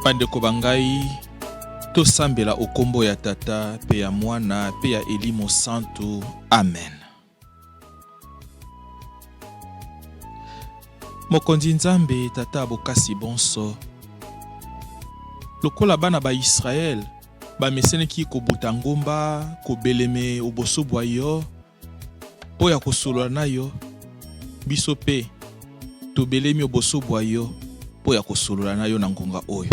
Bandeko ba ngai, tosambela o kombo ya Tata pe ya Mwana pe ya Elimo Santu. Amen. Mokonzi Nzambe, Tata ya bokasi bonso, lokola bana ba Israel bameseneki kobuta ngomba, kobeleme o boso bwa yo, mpo ya kosolola na yo, biso mpe tobelemi o boso bwa yo mpo ya kosolola na yo na ngonga oyo.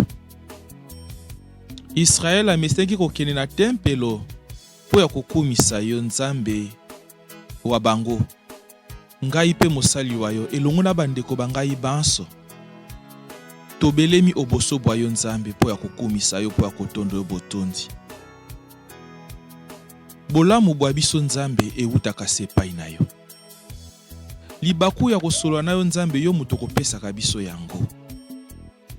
Israel amesenaki kokende na tempelo mpo ya kokumisa yo, Nzambe wa bango. Ngai mpe mosali wa yo elongo na bandeko ba ngai banso, tobelemi o boso bwa yo, Nzambe, mpo ya kokumisa yo, mpo ya kotondo yo botondi. Bolamu bwa biso Nzambe ewutaka se epai na yo. Libaku ya kosolola na yo Nzambe yo moto okopesaka biso yango.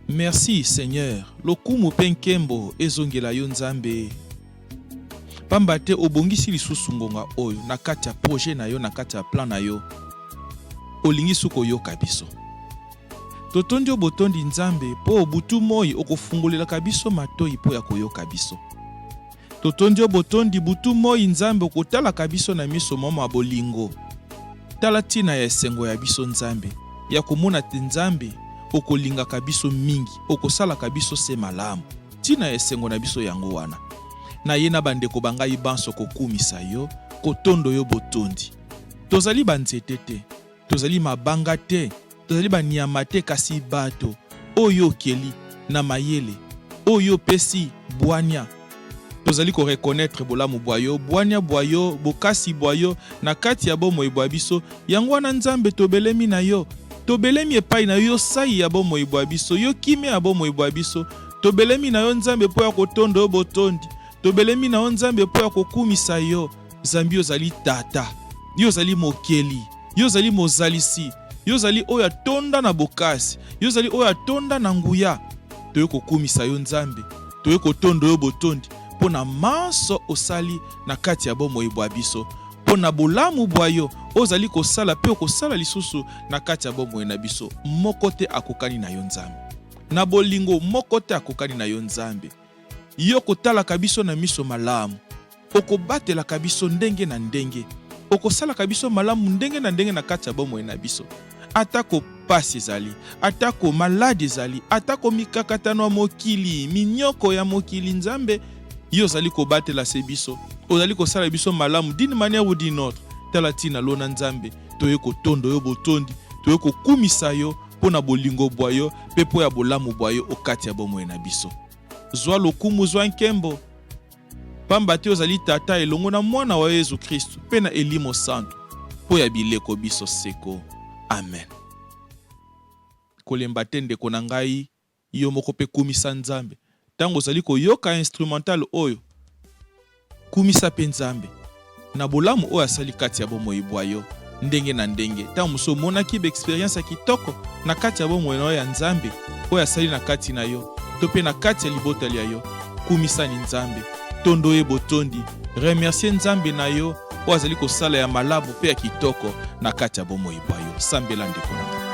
Merci Seigneur, lokumu pe nkembo ezongela yo Nzambe. Pamba te obongisi lisusu ngonga oyo na kati ya projet na yo, na kati ya plan na yo. Olingi su koyoka biso. Totondi yo botondi Nzambe po butu moi okofungolelaka biso matoyi po ya koyoka biso. Totondi yo botondi butu moi Nzambe okotalaka biso na miso mwa ma bolingo. Tala tina ya esengo ya biso Nzambe ya komona te Nzambe okolingaka biso mingi okosalaka biso se malamu. Tina ya esengo na biso yango wana. Naye na bandeko ba ngai banso kokumisa yo, kotondo yo botondi. Tozali ba nzete te. Tozali mabanga te, tozali banyama te, kasi bato oyo okeli na mayele, oyo opesi bwania. Tozali ko reconnaitre bolamu bwa yo, bwania bwa yo, bokasi bwa yo na kati ya bomoi bwa biso. Yango wana Nzambe, tobelemi na yo, tobelemi epai na yo, yo sai ya bomoi bwa biso, yo kimia ya bomoi bwa biso. Tobelemi na yo Nzambe mpo ya kotondo yo botondi. Tobelemi na yo Nzambe mpo ya kokumisa yo. Zambi ozali Tata, yo ozali Mokeli, yo ozali Mozalisi, yo ozali oyo atonda na bokasi, yo ozali oyo atonda na nguya. Toye kokumisa yo Nzambe, toye kotondo yo botondi mpo na manso osali na kati ya bomoi bwa biso, mpo na bolamu bwa yo ozali kosala mpe okosala lisusu na kati ya bomoi na biso. Moko te akokani na yo Nzambe. Na bolingo, moko te akokani na yo Nzambe. Yo okotalaka biso na miso malamu. Okobatelaka biso ndenge na ndenge. Okosalaka biso malamu ndenge na ndenge na kati ya bomoi na biso. Atako mpasi ezali, atako maladi ezali, atako mikakatano ya mokili, minyoko ya mokili, Nzambe, yo ozali kobatela se biso. Ozali kosala biso malamu d'une manière ou d'une autre. Tala ntina lona, Nzambe, toye kotondo yo botondi, toye kokumisa yo mpo na bolingo bwa yo mpe mpo ya bolamu bwa yo o kati ya bomoi na biso. Zwa lokumu, zwa nkembo. Pamba te ozali Tata elongo na Mwana wa yo Yezu Kristu mpe na Elimo Santu, mpo ya bileko biso seko. Amen. Kolemba te ndeko na ngai, yo moko mpe kumisa Nzambe. Tango ozali koyoka instrumental oyo, Kumisa mpe Nzambe na bolamu oyo asali kati ya bomoi bwa yo ndenge na ndenge. Ntango mosusu omonaki ba experience ya kitoko na kati ya bomoi na yo ya Nzambe oyo asali na kati na yo to mpe na kati ya libota lya yo. Kumisani Nzambe, tondo ye botondi, remercier Nzambe na yo oyo azali kosala ya malamu mpe ya kitoko na kati ya bomoi bwa yo. Sambela ndeko na ngai.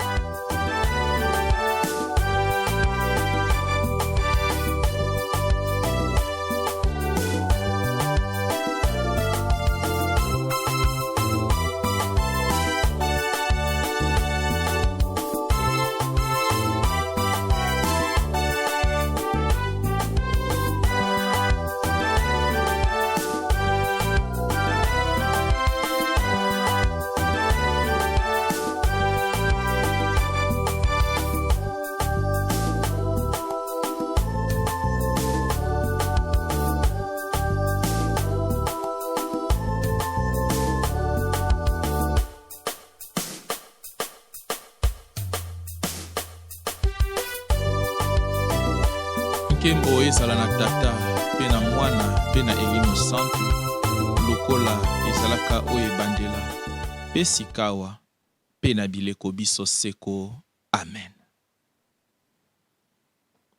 Nkembo ezala na Tata mpe na Mwana mpe na Elimo Santu, lokola ezalaka o ebandela, mpe sikawa, mpe na bileko biso seko. Amen.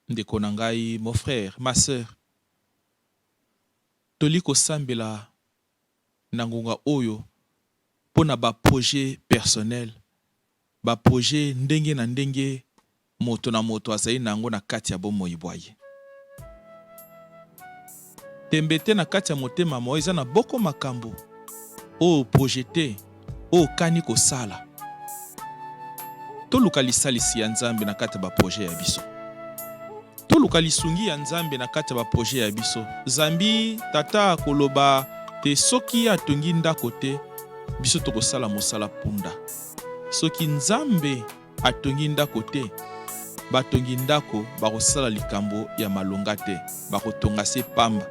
Ndeko na ngai, mon frère, ma sœur, toli kosambela na ngonga oyo mpo na ba projets personnels, ba projets ndenge na ndenge. moto na moto azali na yango na kati ya bomoi bwa ye. Tembe te na kati ya motema mwa yo eza na boko makambo oyo oprojete, oyo okani kosala. Toluka lisalisi ya Nzambe na kati ya ba projets ya biso. Toluka lisungi ya Nzambe na kati ya ba projets ya biso, zambi Tata akoloba te soki ye atongi ndako te, biso tokosala mosala punda. Soki Nzambe atongi ndako te, batongi ndako bakosala likambo ya malonga te, bakotonga se pamba.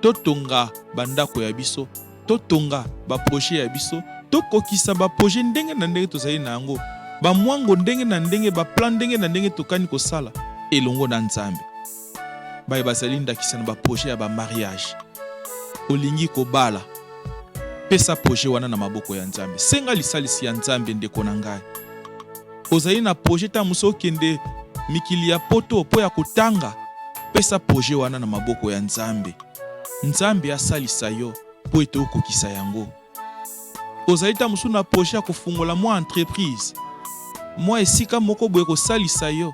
Totonga ba ndako ya biso, totonga ba projets ya biso, tokokisa ba projets ndenge na ndenge tozali na yango, ba mwango ndenge na ndenge, ba plans ndenge na ndenge tokani kosala elongo na Nzambe. Baye bazali ndakisa na ba projets ya ba mariage, olingi kobala, pesa projet wana na maboko ya Nzambe. Senga lisalisi ya Nzambe, ndeko na ngai. Ozali na projet tango mosusu okende mikili ya poto mpo ya kotanga, pesa projet wana na maboko ya Nzambe. Nzambe asalisa yo mpo ete okokisa yango. Ozali tango mosusu na projet ya kofungola mwa entreprise, mwa esika moko boye ekosalisa yo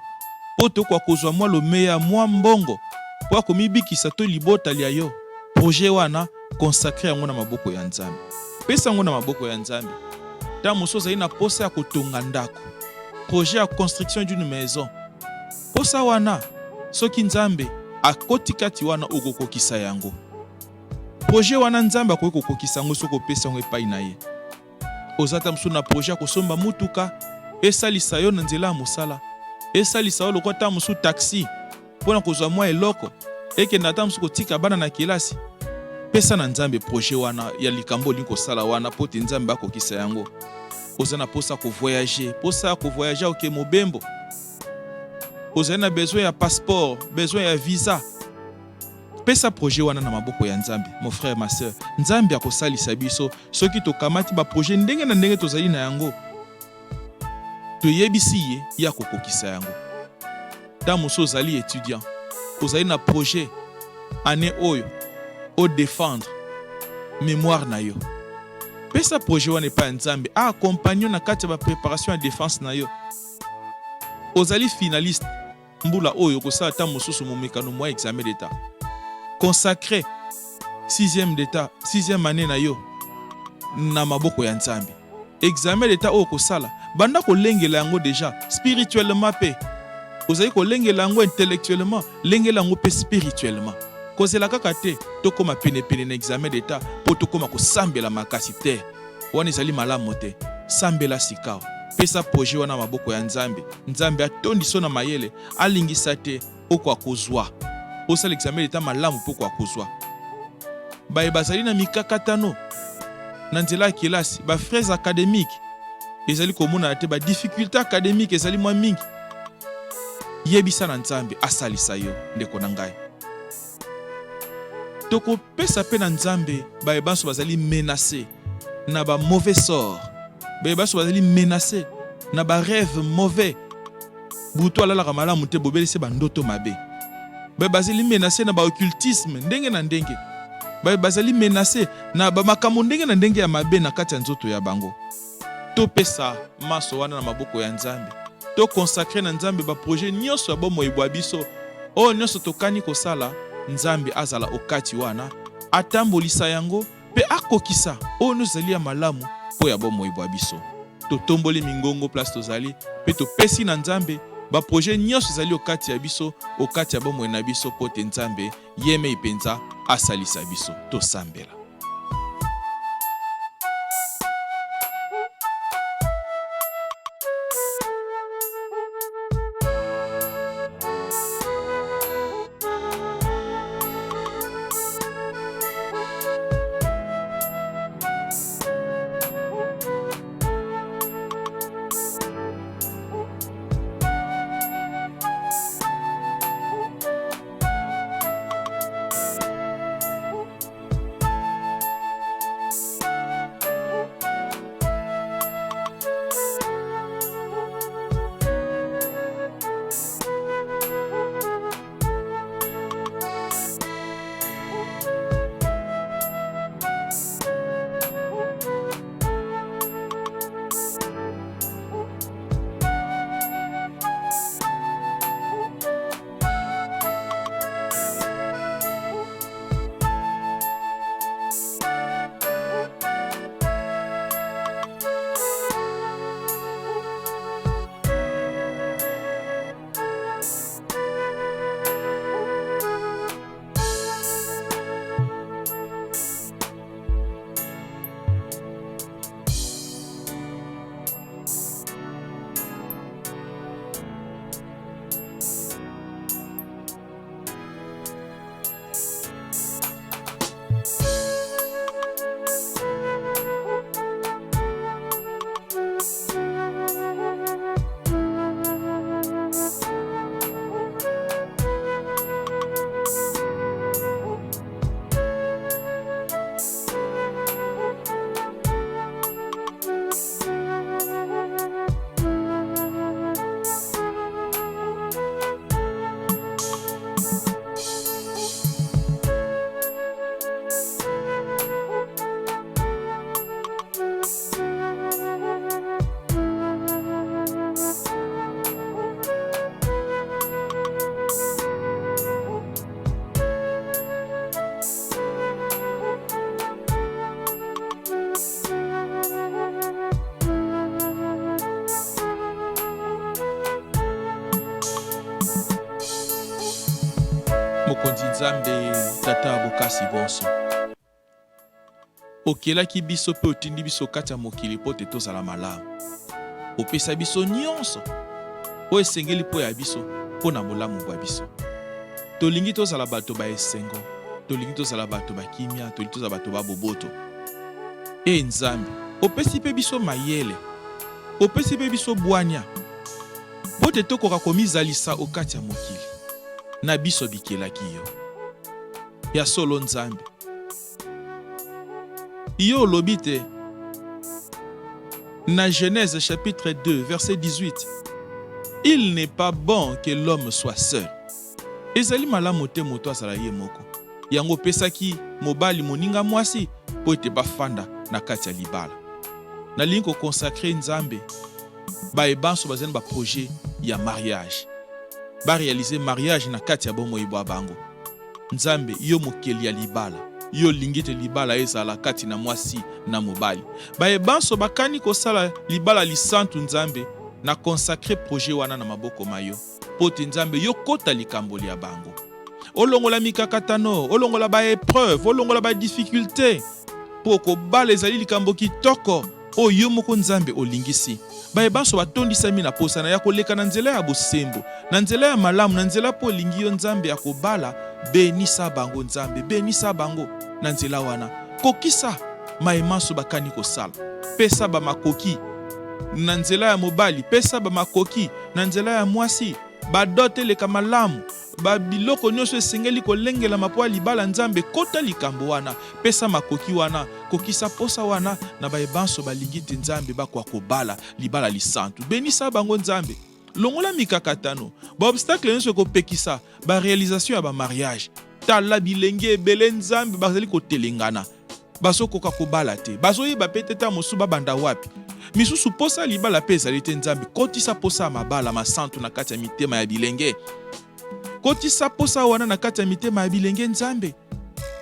mpo ete okoka kozwa mwa lomeya, mwa mbongo mpo ya komibikisa to libota lya yo. Projet wana, consacrer yango na maboko ya Nzambe. Pesa yango na maboko ya Nzambe. Tango mosusu ozali na posa ya kotonga ndako, projet ya construction d'une maison. Posa wana, soki Nzambe akoti kati wana, okokokisa yango. Projet wana Nzambe akoki kokokisa yango soki opesi yango epai na ye. Oza ata mosusu na projet ya kosomba motuka esalisa yo na nzela ya mosala, esalisa yo lokola ata mosusu taxi mpo na kozwa mwa eloko, ekenda ata mosusu kotika bana na kelasi. Pesa na Nzambe projet wana ya likambo olingi kosala wana mpo te Nzambe akokisa yango. Oza na posa ko voyager, posa ya ko voyager oke mobembo. Ozali na besoin ya passeport, besoin ya visa. Pesa projet wana na maboko ya Nzambe, mon frère, ma sœur. Nzambe akosalisa biso soki tokamati ba projet ndenge na ndenge tozali na yango. Toyebisi ye, ye akokokisa yango. Ntango mosusu ozali étudiant, ozali na projet année oyo o défendre mémoire na yo. Pesa projet wana epai ya Nzambe, a accompagne yo na kati ya ba préparation ya défense na yo. Ozali finaliste mbula oyo okosala ata mosusu momekano mwa examen d'etat. Consacre sixième d'etat, sixième année na yo na maboko ya Nzambe. Examen d'etat oyo okosala, banda kolengela yango dejà spirituellement pe. Ozali kolengela yango intellectuellement, lengela yango pe spirituellement. Kozela kaka te tokoma penepene na examen d'etat po tokoma kosambela makasi te. Wana ezali malamu te. Sambela sikawa. Pesa projet wana na maboko ya Nzambe. Nzambe atondisa yo na mayele, alingisa te okoka kozwa. Osala examen d'etat malamu mpo okoka kozwa. Baye bazali na mikakatano na nzela ya kelasi, ba frais academiques ezali komonana te, ba difficultes academiques ezali mwa mingi. Yebisa na Nzambe asalisa yo, ndeko na ngai. Tokopesa mpe na Nzambe baye banso bazali menace na ba mauvais sort, baye banso bazali menace na ba rêve mauvais. Butu alalaka malamu te, bobele se ba ndoto mabe. Baye bazali menace na ba occultisme ndenge na ndenge, baye bazali menace na ba makambo ndenge na ndenge ya mabe na kati ya nzoto ya bango. Topesa manso wana na maboko ya Nzambe. To consacrer na Nzambe ba projets nionso ya bomoi bwa biso. Oyo nionso tokani kosala, Nzambe azala okati wana, atambolisa yango mpe akokisa oyo nionso ezali ya malamu mpo ya bomoi bwa biso. Totomboli mingongo place tozali mpe topesi na Nzambe ba projets nionso ezali okati ya biso, okati ya bomoi na biso mpo te Nzambe Ye mei mpenza asalisa biso. Tosambela. Mokonzi Nzambe, Tata ya bokasi bonso, okelaki biso mpe otindi biso kati ya mokili mpo te tozala malamu. Opesa biso nyonso oyo esengeli mpo ya biso, mpo na bolamu bwa biso. Tolingi tozala bato ba esengo, tolingi tozala bato ba kimia, tolingi tozala bato ba boboto. E Nzambe, opesi mpe biso mayele, opesi mpe biso bwanya mpo te tokoka komizalisa o kati ya mokili na biso bikelaki yo. Ya solo Nzambe, yo olobi te na Genèse chapitre 2 verset 18, Il n'est pas bon que l'homme soit seul. Ezali malamu te moto azala ye moko. Yango opesaki mobali moninga mwasi mpo ete bafanda na kati ya libala. Nalingi ko consacrer Nzambe baye banso bazali na ba projet ya mariage, ba realiser mariage na kati ya bomoi bwa bango. Nzambe, yo mokeli ya libala, yo olingi ete libala ezala kati na mwasi na mobali. Baye banso bakani kosala libala lisantu, Nzambe, na consacrer projet wana na maboko ma yo, mpo te Nzambe yo kota likambo lya bango. Olongola mikakatano, olongola ba epreuve, olongola ba difficulte, mpo kobala ezali likambo kitoko oyo yo moko Nzambe olingisi. Baye banso batondisami na posa na ya koleka na nzela ya bosembo, na nzela ya malamu, na nzela mpo olingi yo Nzambe ya kobala, benisa bango Nzambe, benisa bango na nzela wana. Kokisa maye manso bakani kosala. Pesa ba makoki na nzela ya mobali, pesa ba makoki na nzela ya mwasi, ba dot eleka malamu. Ba biloko nionso esengeli kolengelama mpo ya libala Nzambe kota likambo wana pesa makoki wana kokisa posa wana na baye banso balingi te Nzambe bakoka kobala libala lisantu benisa bango Nzambe longola mikakatano ba obstacle nionso ekopekisa ba realisation ya ba mariage tala bilenge ebele Nzambe bazali kotelengana bazokoka kobala te bazoyeba pe te ta mosusu babanda wapi misusu posa libala pe ezali te nzambe kotisa posa ya mabala masantu na kati ya mitema ya bilenge kotisa posa wana na kati ya mitema ya bilenge nzambe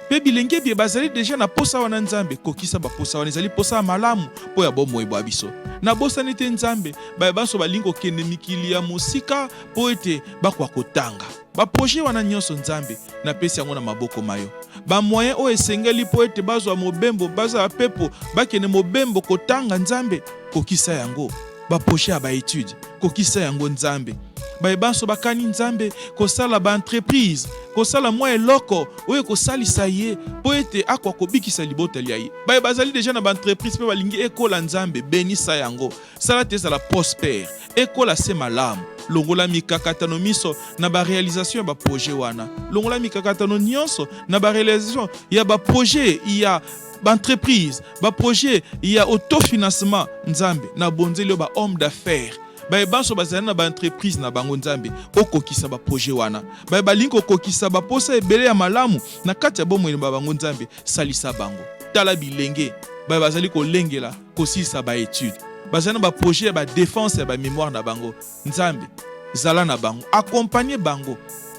pe bilenge bie bazali deja na posa wana nzambe kokisa baposa wana ezali posa ya malamu mpo ya bomoi bwa biso nabosani te nzambe baye banso balingi kokende mikili ya mosika mpo ete bakoka kotanga baproje wana nyonso nzambe Napesi yango na maboko ma yo. Ba moyens oyo esengeli mpo ete bazwa mobembo, bazwa pepo, bakende mobembo kotanga, Nzambe, kokisa yango. Ba projets ya ba etudes, kokisa yango, Nzambe. Baye banso bakani, Nzambe, kosala ba entreprises, kosala mwa eloko oyo ekosalisa ye mpo ete akoka kobikisa libota lya ye. Baye bazali dejà na ba entreprises mpe balingi ekola, Nzambe, benisa yango. Sala te ezala prospère, ekola se malamu. Longola mikakatano minso na ba realisation ya ba projets wana. Longola mikakatano nionso na ba realisation ya ba projets ya ba entreprises, ba projets ya autofinancement. Nzambe, nabonzeli yo ba hommes d'affaires baye banso bazali na ba entreprises na bango. Nzambe, okokisa ba projets wana. Baye balingi kokokisa ba posa ebele ya malamu na kati ya bomoi na bango, Nzambe, salisa bango. Tala bilenge baye bazali kolengela kosilisa ba etudes, bazali na ba projets ya ba defense ya ba memoire na bango. Nzambe, zala na bango, accompagner bango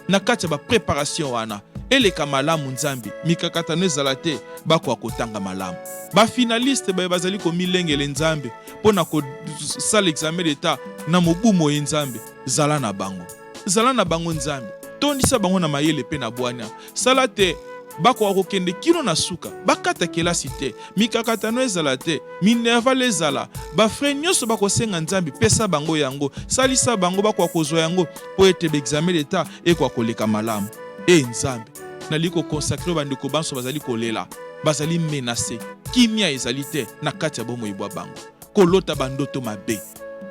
na kati ya ba preparation wana, eleka malamu Nzambe, mikakatano ezala te, bakoka kotanga malamu. Ba finaliste baye bazali komilengele Nzambe mpo na kosala examen d'etat na mobu moye, Nzambe, zala na bango, zala na bango Nzambe, tondisa bango na mayele mpe na bwania, sala te bakoka kokende kino na suka, bakata kelasi te, mikakatano ezala te, minerval ezala, ba frais nionso bakosenga Nzambe, pesa bango yango, salisa bango bakoka kozwa yango mpo ete ba examen d'etat ekoka koleka malamu. E Nzambe, nalingi ko consacrer bandeko banso bazali kolela, bazali menacer, kimia ezali te na kati ya bomoi bwa bango, kolota ba ndoto mabe,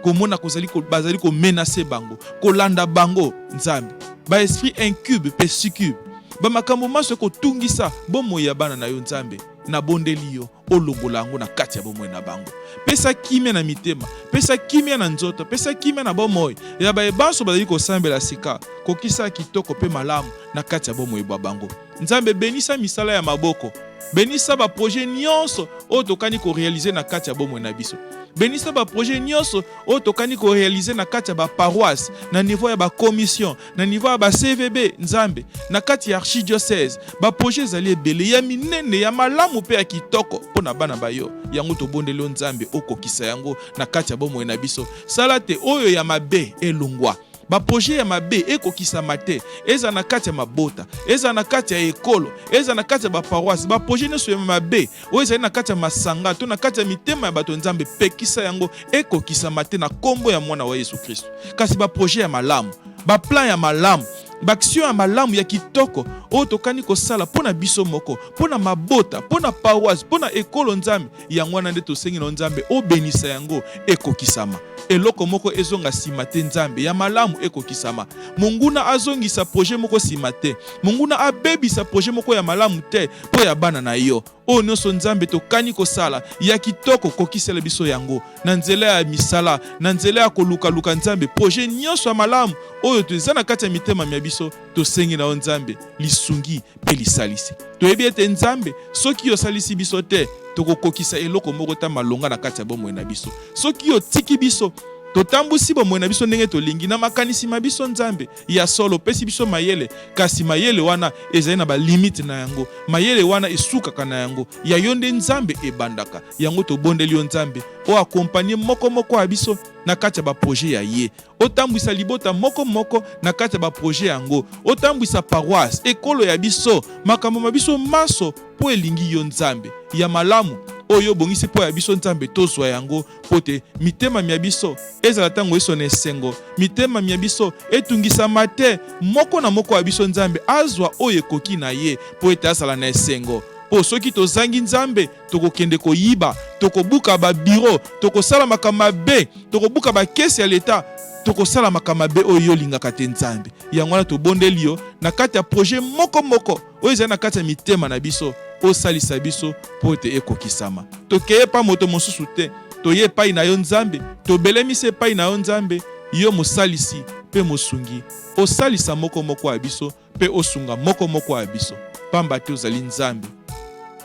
komona kozali bazali ko menacer bango, kolanda bango, Nzambe, ba esprit incube pe succube, ba makambo manso ekotungisa bomoi ya bana na yo, Nzambe, nabondeli yo olongola yango na kati ya bomoi na bango. Pesa kimia na mitema, pesa kimia na nzoto, pesa kimia na bomoi ya baye banso bazali kosambela sika. Kokisa kitoko pe malamu na kati ya bomoi bwa bango. Nzambe, benisa misala ya maboko, benisa ba projets nionso oyo tokani ko realiser na kati ya bomoi na biso. Benisa ba projets nionso oyo tokani ko realiser na kati ya ba paroisses, na niveau ya ba commissions, na niveau ya ba CVB, Nzambe, na kati ya archidiocèse. Ba projets ezali ebele, ya minene, ya malamu pe ya kitoko mpo na bana ba yo. Yango tobondeli yo Nzambe, okokisa yango na kati ya bomoi na biso. Sala te oyo ya mabe elongwa. Ba projet ya mabe ekokisama te, ezala na kati ya mabota, ezala na kati ya ekolo, ezala na kati ya ba paroisse. Ba projet nyonso ya mabe oyo ezali na kati ya masanga to na kati ya mitema ya bato, Nzambe pekisa yango ekokisama te na kombo ya mwana wa Yesu Kristo. Kasi ba projet ya malamu, ba plan ya malamu, ba action ya malamu ya kitoko oyo tokani kosala mpo na biso moko, mpo na mabota, mpo na paroisse, mpo na ekolo, Nzambe, yango wana nde tosengi na yo Nzambe obenisa yango ekokisama. Eloko moko ezonga sima te Nzambe, ya malamu ekokisama. Monguna azongisa projet moko sima te. Monguna abebisa projet moko ya malamu te mpo ya bana na yo. Oyo nionso Nzambe tokani kosala ya kitoko, kokisela biso yango na nzela ya misala, na nzela ya koluka-luka Nzambe. Projet nionso ya malamu oyo eza na kati ya mitema mya biso, tosengi na yo Nzambe lisungi mpe lisalisi. Toyebi ete Nzambe, soki osalisi biso te, tokokokisa eloko moko ta malonga na kati ya bomoi na biso. Soki otiki biso totambwisi bomoi na biso ndenge tolingi na makanisi ma biso, Nzambe, ya solo opesi biso mayele, kasi mayele wana ezali na ba limite na yango. Mayele wana esukaka na yango. Ya yo nde Nzambe ebandaka. Yango tobondeli yo Nzambe, o accompagner moko moko ya biso na kati ya ba projets ya ye. Otambwisa libota moko moko na kati ya ba projets yango. Otambwisa paroisse, ekolo ya biso, makambo ma biso manso mpo elingi yo Nzambe. Ya malamu oyo obongisi mpo ya biso Nzambe, tozwa yango mpo te mitema mya biso ezala ntango inso na esengo, mitema mya biso etungisama te. Moko na moko wa biso Nzambe azwa oyo ekoki na ye mpo ete azala na esengo. Mpo soki tozangi Nzambe, tokokende koyiba, tokobuka ba bureau, tokosala makambo mabe, tokobuka ba caisse ya l'etat, tokosala makambo mabe oyo yo olingaka te Nzambe. Yango wana tobondeli yo na kati ya projet moko moko oyo ezali na kati ya mitema na biso, osalisa biso mpo ete ekokisama. Tokei epai moto mosusu te, toye epai na yo Nzambe, tobelemisi epai na yo Nzambe, yo mosalisi mpe mosungi, osalisa moko moko ya biso mpe osunga moko moko ya biso, pamba te ozali Nzambe,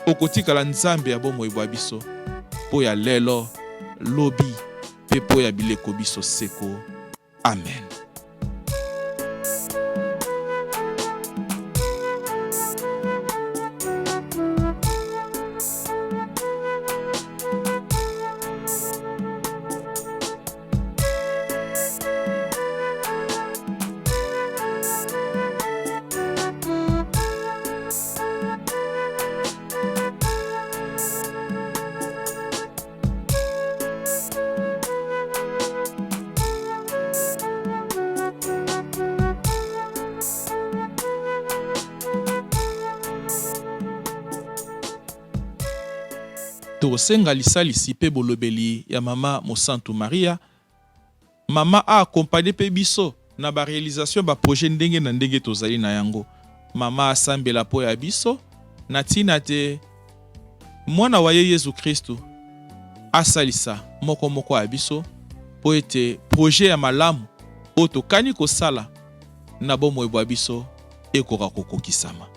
okotikala Nzambe ya bomoi bwa biso mpo ya lelo, lobi mpe mpo ya bileko biso seko. Amen. Tokosenga lisalisi mpe bolobeli ya Mama Mosantu Maria, Mama a accompagner mpe biso na ba realisations ya ba projets ndenge na ndenge tozali na yango. Mama asambela mpo ya biso na tina te Mwana wa ye Yezu Kristu asalisa moko moko ya biso mpo ete projet ya malamu oyo tokani kosala na bomoi bwa biso ekoka kokokisama.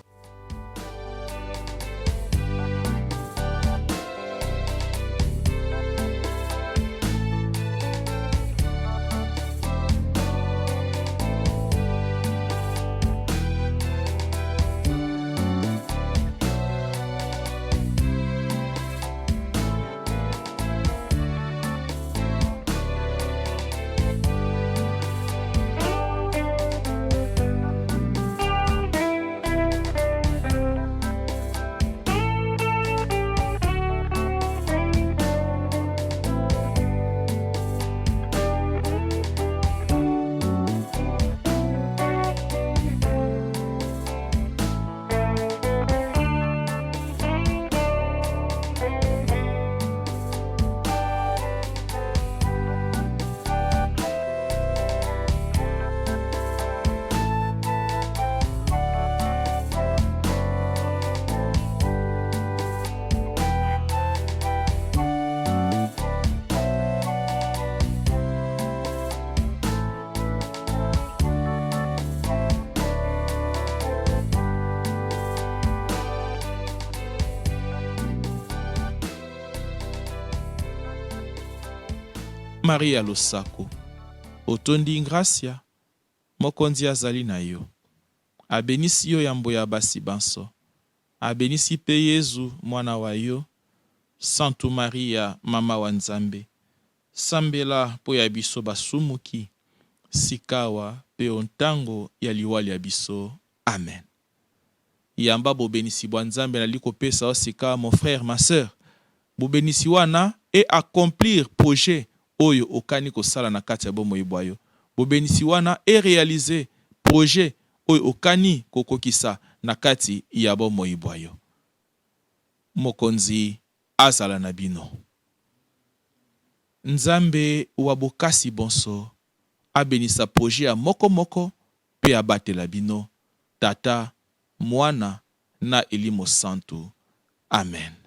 Maria losako, otondi ngrasia, Mokonzi azali na yo. Abenisi yo yambo ya basi banso, abenisi mpe Yezu, mwana wa yo. Santu Maria, mama wa Nzambe, sambela mpo ya biso basumuki, Sikawa mpe o ntango ya liwa lya biso. Amen. Yamba bobenisi bwa Nzambe nali kopesa yo sikawa, mon frère, ma sœur. Bobenisi wana e accomplir projet oyo okani kosala na kati ya bomoi bwa yo. Bobenisi wana e realiser projet oyo okani kokokisa na kati ya bomoi bwa yo. Mokonzi azala na bino. Nzambe wa bokasi bonso abenisa projet ya moko moko mpe abatela bino, Tata, Mwana na Elimo Santu. Amen.